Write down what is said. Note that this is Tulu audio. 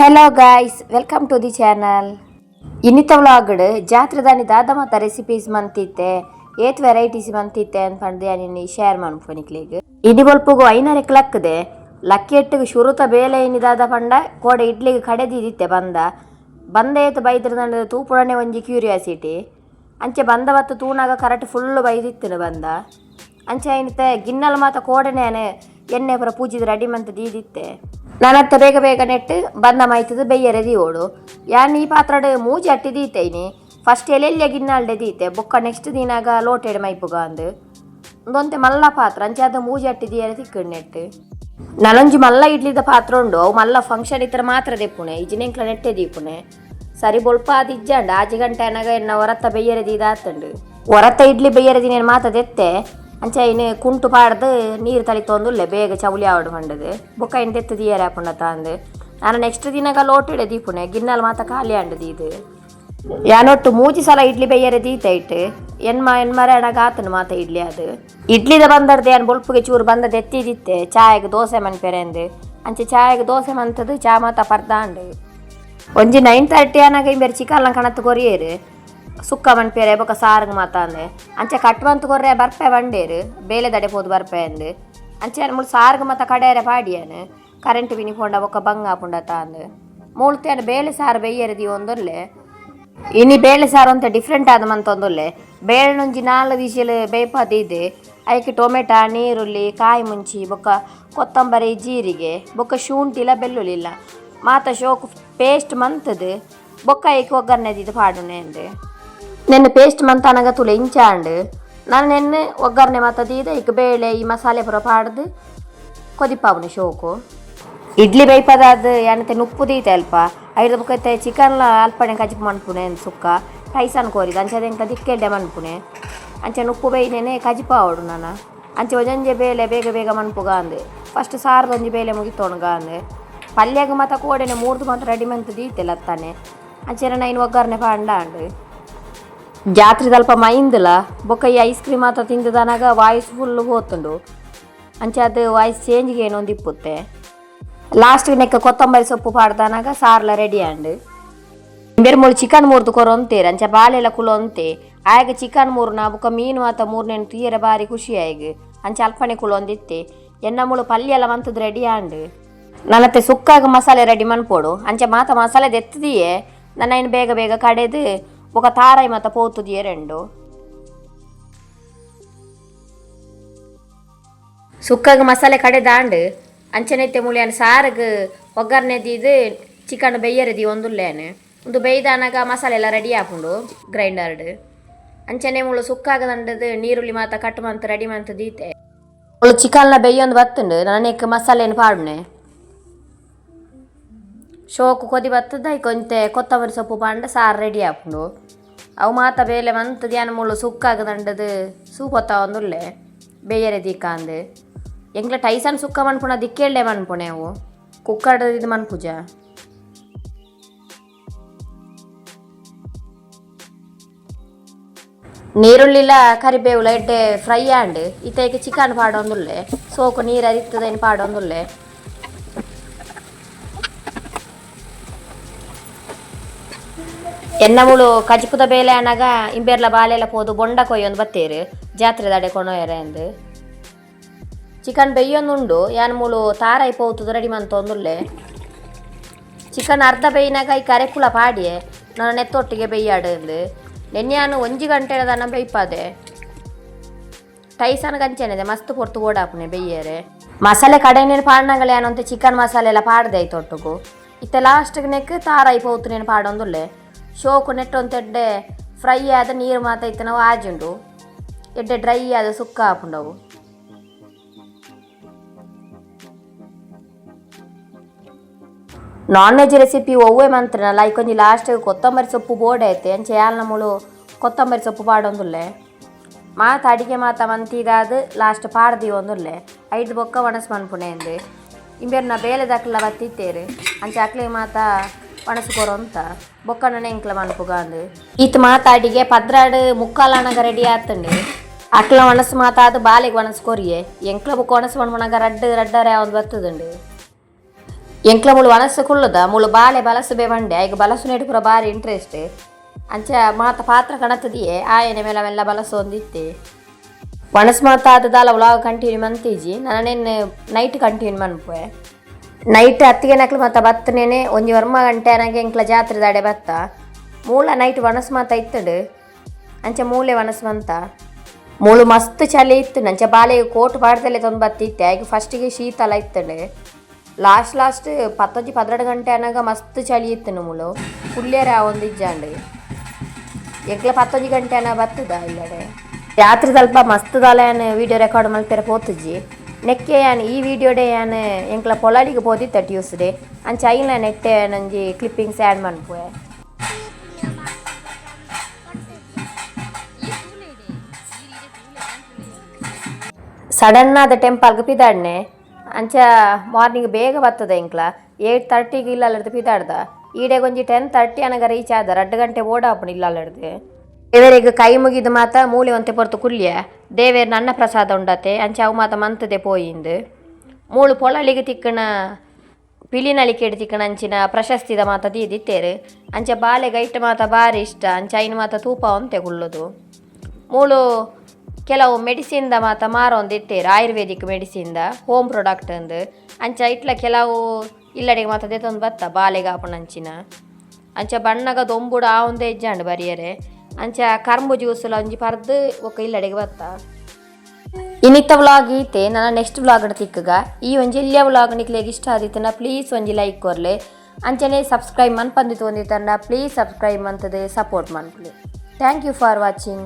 Hello guys, welcome to the channel. ಇನ್ನಿತ ವ್ಲಾಗ್ಡ್ ಜಾತ್ರೆದಾನಿ ದಾದ ಮಾತ ರೆಸಿಪೀಸ್ ಮಂತಿತ್ತೆ, ಏತ್ ವೆರೈಟೀಸ್ ಮಂತಿತ್ತೆ ಅಂತ ಪಂಡ್ದು ಯಾನಿನಿ ಶೇರ್ ಮನ್ಪುನಿಕ್ಲೆಗ್. ಇನಿ ಬೊಲ್ಪುಗು ಐನರೆ ಲಕ್ಕದೆ ಲಕ್ಕಿ ಎಟ್ಟಿಗೆ ಶುರುತ ಬೇಲೆ ಇನಿ ದಾದ ಪಂಡ ಕೋಡೆ ಇಡ್ಲಿಗೆ ಕಡೆದಿದಿತ್ತೆ ಬಂದ ಬಂದ ಏತ್ ಬೈದ್ರದಂಡ ತೂಪುಡನೆ ಒಂಜಿ ಕ್ಯೂರಿಯಾಸಿಟಿ. ಅಂಚೆ ಬಂದ ಬತ್ತು ತೂನಾಗ ಕರೆಕ್ಟ್ ಫುಲ್ ಬೈದಿತ್ತಿನ ಬಂದ. ಅಂಚೆ ಐನಿತೆ ಗಿನ್ನಲ್ ಮಾತ ಕೋಡನೆ ಎಣ್ಣೆ ಪೂರ ಪೂಜಿದ ರೆಡಿ ಮಂತ್ ದೀದಿತ್ತೆ. ನಾನತ್ತ ಬೇಗ ಬೇಗ ನೆಟ್ಟು ಬಂದ ಮಾಯ್ತದ ಬೆಯ್ಯರೆ ದೀವೋಡು. ಯಾನ್ ಈ ಪಾತ್ರಡ್ ಮೂಜಿ ಅಟ್ಟಿ ದೀತೈನಿ. ಫಸ್ಟ್ ಎಲ್ಲೆಲ್ಲಿಯ ಗಿನ್ನಾಲ್ಡೆ ದೀತೆ, ಬೊಕ್ಕ ನೆಕ್ಸ್ಟ್ ದಿನಾಗ ಲೋಟೆಡ್ ಮೈಪುಗ ಅಂದು ಒಂದೊಂತೆ ಮಲ್ಲ ಪಾತ್ರ. ಅಂಚೆ ಅದು ಮೂಜಿ ಅಟ್ಟಿ ದಿಯರೆ ತಿಕ್ಕಡ್ ನೆಟ್ಟು. ನನೊಂಜಿ ಮಲ್ಲ ಇಡ್ಲಿದ ಪಾತ್ರ ಉಂಡು, ಅವು ಮಲ್ಲ ಫಂಕ್ಷನ್ ಇತ್ತರ ಮಾತ್ರ ದೆಪ್ಪುಣೆ, ಇಜಿನೆಂಕ್ಲ ನೆಟ್ಟೆ ದೀಪುಣೆ. ಸರಿ ಬೊಲ್ಪ ಅದು ಇಜ್ಜಂಡ ಆಜಿ ಗಂಟೆ ಅನಗ ಎನ್ನ ಹೊರತ್ತ ಬೆಯ್ಯರೆ ದೀದಾತಂಡು. ಹೊರತ್ತ ಇಡ್ಲಿ ಬೆಯ್ಯರೆ ದಿನ ಮಾತ ದೆತ್ತೆ. ಅಂಚೆ ಇನ್ನು ಕುಂಟು ಪಾಡ್ದು ನೀರು ತಳಿತೊಂದುಲ್ಲೆ, ಬೇಗ ಚೌಲಿ ಆವಡು ಪಂಡದು. ಬೊಕ್ಕ ಇನ್ನು ದೆತ್ತು ದಿಯರೆ ಆಪುಂಡ ಅಂದು. ನಾನು ನೆಕ್ಸ್ಟ್ ದಿನಗ ಲೋಟೆಡೆ ದೀಪುಣೆ, ಗಿನ್ನಲ್ ಮಾತ ಖಾಲಿ ಅಂಡದು. ಇದು ಯಾನೊಟ್ಟು ಮೂಜಿ ಸಲ ಇಡ್ಲಿ ಬೆಯ್ಯರೆ ದೀತ ಇಟ್ಟು ಎನ್ಮ ಎನ್ಮರೆ ಅಣಗ ಆತನು ಮಾತ ಇಡ್ಲಿ. ಅದು ಇಡ್ಲಿದ ಬಂದರ್ದೆ ಯಾನ್ ಬೊಲ್ಪುಗೆ ಚೂರು ಬಂದ ದೆತ್ತಿದಿತ್ತೆ ಚಾಯಗ್ ದೋಸೆ ಮನ್ಪೆರೆ ಅಂದು. ಅಂಚೆ ಚಾಯಗ್ ದೋಸೆ ಮಂತದು ಚಾ ಮಾತ ಪರ್ದಾಂಡು. ಒಂಜಿ 9:30 ಅನಾಗ ಇಂಬೆರ್ ಚಿಕನ್ ಕಣತ್ತು ಕೊರಿಯೇರು, ಸುಕ್ಕ ಮನ್ಪೆರೆ ಬೊಕ ಸಾರುಗ್ ಮಾತ ಅಂದೆ. ಅಂಚೆ ಕಟ್ ಮಂತ್ ಕೊರ್ರೆ ಬರ್ಪೆ ಬಂಡೇರು, ಬೇಲೆ ದಡೆ ಪೋದು ಬರ್ಪೆ ಅಂದು. ಅಂಚೆ ಮುಳು ಸಾರ್ಗ್ ಮಾತ ಕಡೆಯರೆ ಪಾಡಿಯಾನು, ಕರೆಂಟ್ ಬಿನಿ ಪೋಂಡ ಬೊಕ ಬಂಗ ಆಪುಂಡ ಅಂದು. ಮೂಳ್ತೇನು ಬೇಳೆ ಸಾರು ಬೆಯ್ಯರೆ the ಒಂದೊಲ್ಲೆ. ಇನಿ ಬೇಳೆ ಸಾರು ಅಂತ ಡಿಫ್ರೆಂಟ್ ಆದ ಮಂತೊಂದುಲ್ಲೆ. ಬೇಳೆನೊಂಜಿ 4 ವಿಷಲ್ ಬೇಯ್ಪಾದಿದೆ. ಐಕ್ ಟೊಮೆಟೊ, ನೀರುಳ್ಳಿ, ಕಾಯಿ ಮುಂಚಿ, ಬೊಕ್ಕ ಕೊತ್ತಂಬರಿ, ಜೀರಿಗೆ, ಬೊಕ್ಕ ಶುಂಠಿಲ ಬೆಳ್ಳುಳ್ಳಿಲ್ಲ ಮಾತ ಶೋಕು ಪೇಸ್ಟ್ ಮಂತದು ಬೊಕ್ಕ ಐಕ್ ಒಗ್ಗರಣೆ ದಿದ್ದು ಪಾಡುನೆ ಅಂದು. ನೆನ್ನೆ ಪೇಸ್ಟ್ ಮಂತ ಅನಗ ತುಲೆ ಇಂಚಾಂಡು. ನಾನು ನೆನ್ನೆ ಒಗ್ಗರಣೆ ಮಾತ ದೀದ ಐಕ್ ಬೇಳೆ ಈ ಮಸಾಲೆ ಪೂರ ಪಾಡ್ದು ಕೊದಿಪಾವುನೆ ಶೋಕು. ಇಡ್ಲಿ ಬೇಯ್ಪದಾದ ಯಾನತೆ ನುಪ್ಪು ದೀತೆ ಅಲ್ಪ ಐದು. ಬೊಕ್ಕ ಚಿಕನ್ಲ ಅಲ್ಪನೆ ಕಜಿಪು ಮನ್ಪುನೆ ಸುಕ್ಕ ಟೈಸನ್ ಕೋರಿದ. ಅಂಚೆ ಎಂಕ ದಿಕ್ಕೆಲ್ಡೆ ಮನ್ಪುನೆ. ಅಂಚೆ ನುಪ್ಪು ಬೇಯ್ನೇನೆ ಕಜಿಪು ಆವಡು ನಾನ. ಅಂಚೆ ಒಂಜೊಂಜೆ ಬೇಲೆ ಬೇಗ ಬೇಗ ಮನ್ಪುಗ ಅಂದು. ಫಸ್ಟ್ ಸಾರ್ದೊಂಜಿ ಬೇಲೆ ಮುಗಿತೋಣಗ ಅಂದು. ಪಲ್ಯಗ್ ಮಾತ ಕೋಡೆನೆ ಮೂರ್ದು ಮಾತ ರೆಡಿ ಮಂತ್ ದೀತೆ ಲತ್ತಾನೆ. ಅಂಚೆನ ನೈನ್ ಒಗ್ಗರಣೆ ಪಾಂಡ ಅಂಡು. ಜಾತ್ರೆದಲ್ಪ ಮೈಂದಲ ಬೊಕ್ಕ ಈ ಐಸ್ ಕ್ರೀಮ್ ಮಾತ ತಿಂದದನಾಗ ವಾಯ್ಸ್ ಫುಲ್ ಹೋತುಂಡು. ಅಂಚೆ ಅದು ವಾಯ್ಸ್ ಚೇಂಜ್ಗೆ ಏನೊಂದು ಇಪ್ಪುತ್ತೆ. ಲಾಸ್ಟ್ ನೆಕ್ಕ ಕೊತ್ತಂಬರಿ ಸೊಪ್ಪು ಪಾಡ್ದನಾಗ ಸಾರ್ಲ ರೆಡಿ ಆಂಡ್. ಬೇರೆ ಮೂಳು ಚಿಕನ್ ಮೂರ್ದು ಕೊರೊಂತೇರು. ಅಂಚೆ ಬಾಳೆಲ್ಲ ಕುಲೊಂತೆ. ಆಯಾಗ ಚಿಕನ್ ಮೂರ್ನ ಬೊಕ್ಕ ಮೀನು ಮಾತ ಮೂರ್ನೇನು ತೀರ ಬಾರಿ ಖುಷಿ ಆಯ್ಗ್. ಅಂಚೆ ಅಲ್ಪನೆ ಕುಲೊಂದಿತ್ತೆ. ಎನ್ನ ಮುಳು ಪಲ್ಯ ಎಲ್ಲ ಮಂತದ್ ರೆಡಿ ಆಂಡ್. ನನ್ನತ್ತೆ ಸುಕ್ಕಾಗ ಮಸಾಲೆ ರೆಡಿ ಮನ್ಪೋಡು. ಅಂಚೆ ಮಾತ ಮಸಾಲೆ ದೆತ್ತದಿಯೇ ನನ್ನ ಇನ್ನು ಬೇಗ ಬೇಗ ಕಡೆದು ಬೊಕ ತಾರಾಯಿ ಮಾತ ಪೋತುದಿಯೇ ರೆಂಡು. ಸುಕ್ಕಾಗ ಮಸಾಲೆ ಕಡೆ ದಾಂಡ್. ಅಂಚನೆತ್ತೆ ಮುಳಿಯನ್ ಸಾರಗ್ ಒಗ್ಗರಣೆ ದೀದು ಚಿಕನ್ ಬೆಯ್ಯರೆ the ಒಂದುಲ್ಲೇನೆ. ಒಂದು ಬೇಯ್ದಾನಾಗ ಮಸಾಲೆ ಎಲ್ಲ ರೆಡಿ ಆಪುಂಡು ಗ್ರೈಂಡರ್ಡ್. ಅಂಚನೆ ಮುಳು ಸುಕ್ಕಾಗ ದಂಡದು ನೀರುಳ್ಳಿ ಮಾತ ಕಟ್ ಮಂತ್ ರೆಡಿ ಮಂತ್ ದೀತೆ. ಮುಳು ಚಿಕನ್ಲ ಬೆಯ್ಯೊಂದು ಬತ್ತುಂಡು. ನನಕ್ಕೆ ಮಸಾಲೆಯನ್ನು ಪಾಡುನೆ. ಶೋಕು ಕೊದಿ ಬತ್ತದ ಕೊಂತೆ ಕೊತ್ತಂಬರಿ ಸೊಪ್ಪು ಪಾಂಡ ಸಾರು ರೆಡಿ ಆಪುಂಡು. ಅವು ಮಾತ ಬೇಲೆ ಮಂತ್ ಧ್ಯಾನ ಮುಳ್ಳು ಸುಕ್ಕಾಗ ದಂಡದು ಸೂಪೊತ್ತ ಒಂದುಲ್ಲೆ ಬೇಯರೆ ದೀಕಾಂದು. ಎಂಗ್ಲ ಟೈಸನ್ ಸುಕ್ಕ ಮನ್ಪುಣ ದಿಕ್ಕೆಳ್ಳೆ ಮನ್ಪುಣೆ. ಅವು ಕುಕ್ಕರ್ಡ್ ಇದು ಮನ್ಪುಜ. ನೀರುಳ್ಳಿಲ ಕರಿಬೇವುಲ ಎಡ್ಡೆ ಫ್ರೈ ಆಂಡ್. ಇತ್ತೈಕೆ ಚಿಕನ್ ಪಾಡೊಂದುಲ್ಲೆ. ಸೋಕು ನೀರು ಅರಿತದೇನು ಪಾಡೊಂದುಲ್ಲೆ. ಎನ್ನ ಮುಳು ಕಜಿಪುದ ಬೇಲೆ ಅನಗ ಇಂಬೆರ್ಲ ಬಾಲೆಲ್ಲ ಪೋದು ಬೊಂಡ ಕೊಯ್ಯೊಂದು ಬತ್ತೇರು, ಜಾತ್ರೆ ಕೊಣೋಯರೆ ಅಂದು. ಚಿಕನ್ ಬೆಯ್ಯೊಂದುಂಡು. ಯಾನ್ ಮುಳು ತಾರಾಯಿ ಪೋತುದು ರೆಡಿ ಮಂತೊಂದುಲ್ಲೆ. ಚಿಕನ್ ಅರ್ಧ ಬೇಯ್ನಾಗ ಈ ಕರೆಕುಲ ಪಾಡಿಯೆ ನಾನು ನೆತ್ತೊಟ್ಟಿಗೆ ಬೆಯ್ಯಾಡು ಅಂದು. ನೆನ್ಯಾನು ಒಂಜಿ ಗಂಟೆ ದನ ಬೇಯ್ಪಾದೆ. ಟೈಸನ್ ಗಂಚೆನಿದೆ ಮಸ್ತ್ ಪೊರ್ತು ಓಡಾಪುನೆ ಬೆಯ್ಯರೆ. ಮಸಾಲೆ ಕಡೆನೇನು ಪಾಡ್ನಗಲೆ ಏನಂತ ಚಿಕನ್ ಮಸಾಲೆ ಎಲ್ಲ ಪಾಡ್ದೆ ಐತೊಟ್ಟುಗು. ಇತ್ತೆ ಲಾಸ್ಟ್ಗೆ ನೆಕ್ ತಾರಾಯಿ ಪೋತು ಪಾಡೊಂದುಲ್ಲೆ. ಶೋಕು ನೆಟ್ಟೊಂತೆಡ್ಡೆ ಫ್ರೈ ಆದ ನೀರು ಮಾತ ಇತ್ತು ನಾವು ಆಜುಂಡು. ಎಡ್ಡೆ ಡ್ರೈ ಆದ ಸುಕ್ಕ ಆಪುಂಡವು. Non veg recipe ಒವ್ವೆ ಮಂತ್ರನಲ್ಲ ಐಕೊಂಜಿ ಲಾಸ್ಟ್ ಕೊತ್ತಂಬರಿ ಸೊಪ್ಪು ಬೋಡೆ ಐತೆ. ಅಂಚೆ ಯಾಲ್ನ ಮುಳು ಕೊತ್ತಂಬರಿ ಸೊಪ್ಪು ಪಾಡೊಂದುಲ್ಲೆ. ಮಾತ ಅಡಿಗೆ ಮಾತ ಮಂತಿದಾದ ಲಾಸ್ಟ್ ಪಾಡ್ದಿ ಒಂದುಲ್ಲೆ. ಐದು ಬೊಕ್ಕ ಒಣಸ್ ಮನ್ಪುಣೆ ಅಂದು. ಇಂಬೆರ್ನ ಬೇಲೆ ದಾಕ್ಲ ಬತ್ತಿತ್ತೇರು. ಅಂಚೆ ಅಕ್ಲೆ ಮಾತ ಒಣಸು ಕೊರೊಂತ ಬೊಕ್ಕನ ಎಂಕ್ಲ ಮನ್ಪುಗ ಅಂದು. ಈತ್ ಮಾತ ಅಡಿಗೆ 12:45 ಅನಗ ರೆಡಿ ಆತಂಡು. ಅಕ್ಲ ಒಣಸು ಮಾತಾದ ಬಾಲೆಗೆ ಒಣಸು ಕೊರಿಯೆ. ಎಂಕ್ಲ ಬೊಕ್ಕ ಒಣಸು ಮನ್ಪುಣಗ ರಡ್ಡು ರಡ್ಡರೆ ಒಂದು ಬರ್ತದುಂಡು. ಎಂಕ್ಲ ಮುಳು ವನಸ್ಸು ಕುಲ್ಲುದ ಮುಳು ಬಾಲೆ ಬಲಸುಬೆ ಬಂಡೆ ಐಗ ಬಲಸುನೇಟ್ ಪೂರ ಬಾರಿ ಇಂಟ್ರೆಸ್ಟ್. ಅಂಚ ಮಾತ ಪಾತ್ರ ಕಣತದಿಯೇ ಆಯನೆ ಮೇಲ ಮೆಲ್ಲ ಬಲಸೊಂದಿತ್ತೆ. ವನಸ್ ಮಾತ ಆದದಾಲ ವ್ಲಾಗ್ ಕಂಟಿನ್ಯೂ ಮಂತೀಜಿ. ನನ್ನೇನು ನೈಟ್ ಕಂಟಿನ್ಯೂ ಮನ್ಪುವೆ. ನೈಟ್ ಅತ್ತಿಗೆ ನಕ್ಲು ಮಾತ ಬತ್ತನೇನೆ ಒಂಜಿ ವರ್ಮ ಗಂಟೆ ಅನಗೆ ಎಂಕ್ಲ ಜಾತ್ರೆ ದಾಡೆ ಬತ್ತ. ಮೂಲ ನೈಟ್ ವನಸ್ ಮಾತ ಇತ್ತಡು. ಅಂಚ ಮೂಲೆ ವನಸ್ ಮಂತ. ಮೂಳು ಮಸ್ತ್ ಚಳಿ ಇತ್ತು. ಅಂಚ ಬಾಲೆಗೆ ಕೋಟ್ ಪಾಡ್ದಲ್ಲೇ ತೊಂದು ಬತ್ತಿತ್ತೆ. ಆಗ ಫಸ್ಟಿಗೆ ಶೀತಲ ಇತ್ತಂಡು. ಲಾಸ್ಟ್ ಲಾಸ್ಟ್ 10 12 ಗಂಟೆ ಅನಾಗ ಮಸ್ತ್ ಚಳಿ ಇತ್ತು. ಮೂಳು ಕುಲ್ಯರ ಒಂದು ಇಜ್ಜಾಂಡು. ಎಂಕ್ಲ 11 ಗಂಟೆ ಅನ ಬತ್ತದ ಇಲ್ಲಡೆ. ರಾತ್ರಿ ಸ್ವಲ್ಪ ಮಸ್ತ್ ದಾಲ ವಿಡಿಯೋ ರೆಕಾರ್ಡ್ ಮಲ್ಪೆರ ಪೋತುಜಿ. ನೆಕ್ಕೆ ಯಾನ್ ಈ ವಿಡಿಯೋಡೆ ಯಾನ್ ಎಂಕ್ಲ ಪೊಲಾಡಿಗೆ ಪೋದಿತ್ತ ಟ್ಯೂಸ್ಡೇ. ಅಂಚ ಐನ ನೆಟ್ಟೆ ನಂಜಿ ಕ್ಲಿಪ್ಪಿಂಗ್ಸ್ ಆ್ಯಡ್ ಮನ್ಪುವೆ. ಸಡನ್ ಆದ ಟೆಂಪಲ್ಗೆ ಪಿದಾಡ್ನೆ. ಅಂಚ ಮಾರ್ನಿಂಗ್ ಬೇಗ ಬರ್ತದೆ ಎಂಕ್ಲ. 8:30ಗೆ ಇಲ್ಲಲ್ಲಡ್ದು ಪಿದಾಡ್ದ. ಈಡೆಗೆ ಒಂಜಿ 10:30 ಅನಗ ರೀಚ್ ಆದ. 2 ಗಂಟೆ ಓಡಾಪುಂಡು ಇಲ್ಲಲ್ಲಡ್ದು. ದೇವರಿಗೆ ಕೈ ಮುಗಿದು ಮಾತ ಮೂಲೆ ಒಂತೆ ಪೊರ್ತು ಕುಲ್ಯ. ದೇವೇರ್ ನನ್ನ ಪ್ರಸಾದ ಉಂಡತೆ. ಅಂಚ ಅವು ಮಾತ ಮಂತದೆ ಪೋಯಿಂದು. ಮೂಳು ಪೊಳಲಿಗೆ ತಿಕ್ಕಣ, ಪಿಲಿನಲಿಕೆಡ್ ತಿಕ್ಕಣ ಅಂಚಿನ ಪ್ರಶಸ್ತಿದ ಮಾತ ದೀದಿತ್ತೇರು. ಅಂಚ ಬಾಲೆ ಗೈಟ್ ಮಾತ ಬಾರಿ ಇಷ್ಟ. ಅಂಚ ಐನ್ ಮಾತ ತೂಪ ಒಂತೆ ಕುಲ್ಲುದು. ಮೂಳು ಕೆಲವು ಮೆಡಿಸಿನ್ದ ಮಾತ ಮಾರೊಂದಿತ್ತೇರು, ಆಯುರ್ವೇದಿಕ್ ಮೆಡಿಸಿನ್ದ ಹೋಮ್ ಪ್ರಾಡಕ್ಟ್ ಅಂದು. ಅಂಚ ಇಟ್ಲ ಕೆಲವು ಇಲ್ಲಡೆಗೆ ಮಾತ ದೆತೊಂದು ಬತ್ತ ಬಾಲೆಗೆ ಆಪುನಂಚಿನ. ಅಂಚ ಬಣ್ಣಗ ದೊಂಬುಡು ಆ ಒಂದೇ ಇಜ್ಜಾಂಡ್ ಬರಿಯರೆ. ಅಂಚ ಕರ್ಂಬು ಜ್ಯೂಸುಲ ಒಂಜಿ ಪರ್ದು ಬೊಕ ಇಲ್ಲಡೆಗೆ ಬತ್ತ. ಇನ್ನಿತ್ತ ವ್ಲಾಗ್ ಈತೆ. ನನ್ನ ನೆಕ್ಸ್ಟ್ ವ್ಲಾಗ್ ತಿಕ್ಕಗ. ಈ ಒಂಜಿ ಎಲ್ಯ ವ್ಲಾಗ್ ನಿಕ್ಲೆಗ್ ಇಷ್ಟ ಆದಿತ್ತನ ಪ್ಲೀಸ್ ಒಂಜಿ ಲೈಕ್ ಕೊರ್ಲೆ. ಅಂಚನೆ ಸಬ್ಸ್ಕ್ರೈಬ್ ಮನ್ಪಂದಿತ್ತು ಒಂದಿತ್ತಂಡ ಪ್ಲೀಸ್ ಸಬ್ಸ್ಕ್ರೈಬ್ ಮಂತದೆ ಸಪೋರ್ಟ್ ಮನ್ಪುಲೆ. Thank you for watching.